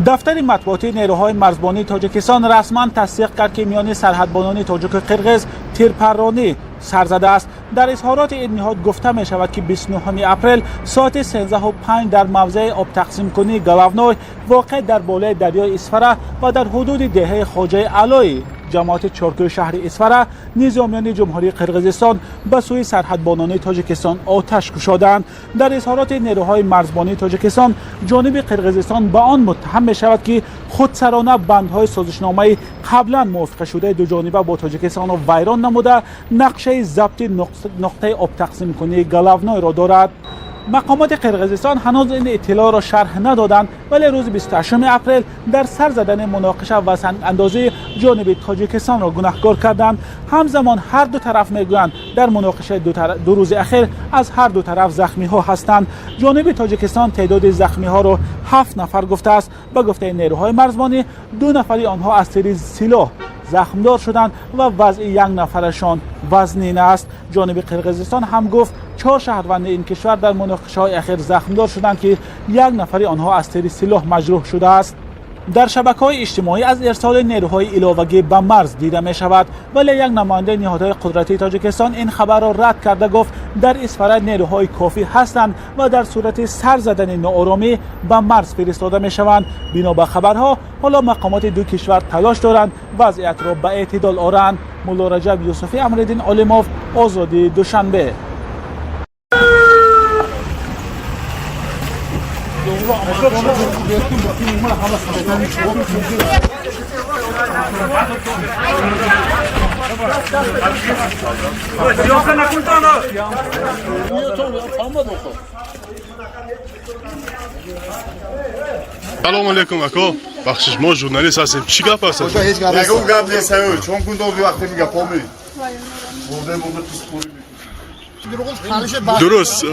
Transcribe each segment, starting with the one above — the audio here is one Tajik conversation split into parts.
Дафтари матбуотии нерӯҳои марзбонии Тоҷикистон расман тасдиқ кард, ки миёни сарҳадбонони тоҷику қирғиз тирпарронӣ сар задааст. Дар изҳороти ин ниҳод гуфта мешавад, ки 29 апрел соати 13:05 дар мавзеи обтақсимкунии Головной, воқеъ дар болои дарёи Исфара ва дар ҳудуди деҳаи Хоҷаи Алои ҷамоати Чоркӯи шаҳри Исфара, низомиёни Ҷумҳурии Қирғизистон ба сӯи сарҳадбонони Тоҷикистон оташ кушоданд. Дар изҳороти нерӯҳои марзбонии Тоҷикистон ҷониби Қирғизистон ба он муттаҳам мешавад, ки худсарона бандҳои созишномаи қаблан мувофиқашудаи дуҷониба бо Тоҷикистонро вайрон намуда, нақшаи забти нуқтаи обтақсимкунии Головнойро дорад. Мақомоти Қирғизистон ҳанӯз ин иттилоъро шарҳ надоданд, вале рӯзи 28 апрел дар сар задани муноқиша ва сангандозӣ ҷониби Тоҷикистонро гунаҳкор карданд. Ҳамзамон ҳар ду тараф мегӯянд, дар муноқишаи ду рӯзи ахир аз ҳар ду тараф захмиҳо ҳастанд. Ҷониби Тоҷикистон теъдоди захмиҳоро 7 нафар гуфтааст. Ба гуфтаи нерӯҳои марзбонӣ, 2 нафари онҳо аз тири силоҳ захмдор шуданд ва вазъи 1 нафарашон вазнин аст. Ҷониби Қирғизистон ҳам гуфт, 4 шаҳрванди ин кишвар дар муноқишаҳои ахир захмдор шуданд, ки 1 нафари онҳо аз тири силоҳ маҷрӯҳ шудааст. Дар шабакаҳои иҷтимоӣ аз ирсоли нерӯҳои иловагӣ ба марз дида мешавад, вале як намояндаи ниҳодҳои қудратии Тоҷикистон ин хабарро рад карда гуфт, дар Исфара нерӯҳои кофӣ ҳастанд ва дар сурати сар задани нооромӣ ба марз фиристода мешаванд. Бино ба хабарҳо, ҳоло мақомоти ду кишвар талош доранд вазъиятро ба эътидол оранд. Мулло Раҷаб Юсуфӣ, Амриддин Олимов, Озодӣ, Душанбе. Салом алейкум, ако. Бахшиш, мо журналист ҳастем. Чӣ гап аст? Ягон гап нест, чон кун дози вақте мегапоми. Дуруст.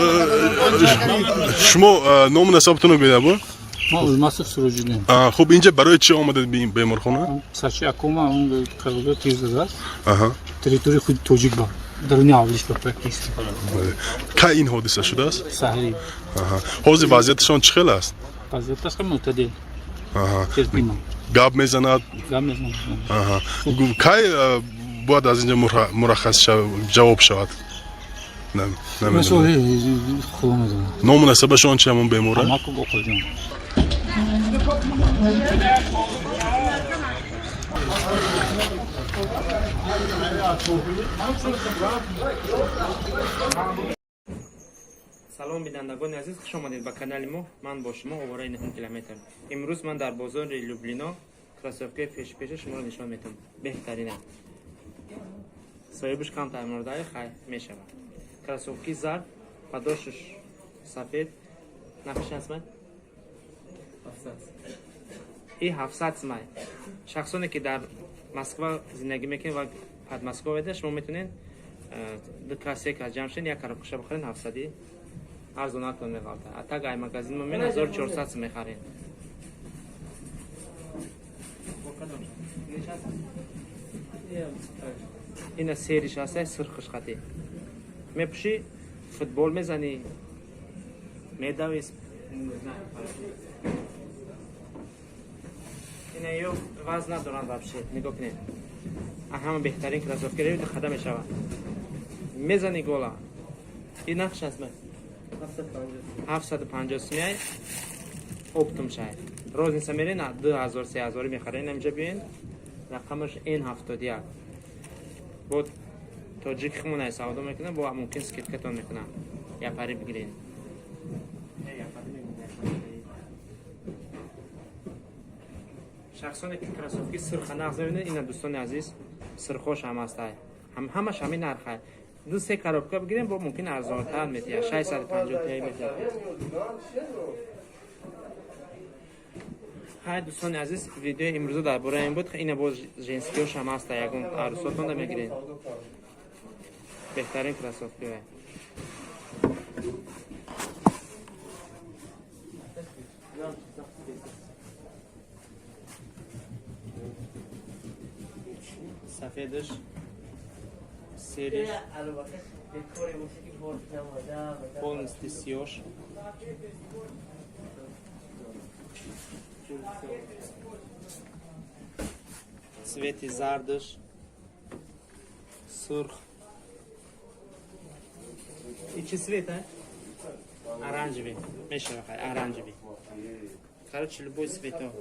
Шумо ному насабатонро гӯед, або? Ма Улмасов Суроҷиддин. Хуб, инҷа барои чӣ омадед ба ин беморхона? Сачи акома он қирғизо тир задааст. Аҳа. Территорияи худи тоҷик ба даруни авлиш ба практически. Кай ин ҳодиса шудааст? Саҳри. Аҳа. Ҳозир вазъияташон чӣ хел аст? Вазъияташ хеле мӯътадил. Аҳа. Терпимо. Гап мезанад? Гап мезанад. Аҳа. Кай бояд аз инҷа мураххас ҷавоб шавад? Намедонам. Худо медонад. Ному насабашон чи ҳамон бемора? Амаков Оқилҷон. Салом, бинандагони азиз, хуш омадед ба канали мо. Ман бо шумо овораи нуҳум километр. Имрӯз ман дар бозори Люблино кроссовкаи пешпеша шуморо нишон метам. Беҳтарина. Соҳибаш камтар мурдаи, хай мешавад. Кроссовки зард, подошваш сафед. Нархиш чанд сумай? И 700 сумай. Шахсоне ки дар Москва зиндагӣ мекунед ва Подмосковьеда, шумо метавонед ду кас, се кас ҷамъ шавед, як коробкаша бихаред, 700 арзонатон меғалта. А так ай магазин мо 1400 сум мехаред. Ина сериш ҳаста, сирхиш қатӣ. Мепӯшӣ, футбол мезанӣ, медавӣ. Ина ё вазн надоранд вообще, нигоҳ кунед. Ҳама беҳтарин кроссовки ревид хада мешавад. Мезанӣ гола. Ин нархш аст 750 сумяй оптом шай. Розница мерен 2000 3000 мехарен, инҷа биёен рақамаш N71. Бо тоҷик хумонай савдо мекунад, бо мумкин скидкатон мекунад. Япари бигирен. Шахсоне ки кроссовки сирха нағз мебинед, ина дӯстони азиз, сирхош ҳам ҳастай. Ҳамаш ҳамин нархай. Ду се коробка бигирем, бо мумкин арзонтар метиҳад, 650 тия метиҳад. Хай, дӯстони азиз, видеои имрӯза дар бораи ин буд. Ина боз женскиёш ҳам ҳаста, ягон арӯсотонда мегирем. Беҳтарин кроссовкиҳо. Сафедаш, сериш, полностью сиёш. Цвети зардаш, сурх. И чи цвет, а? Оранжевый. Мешава хай, оранжевый. Короче, любой цвето.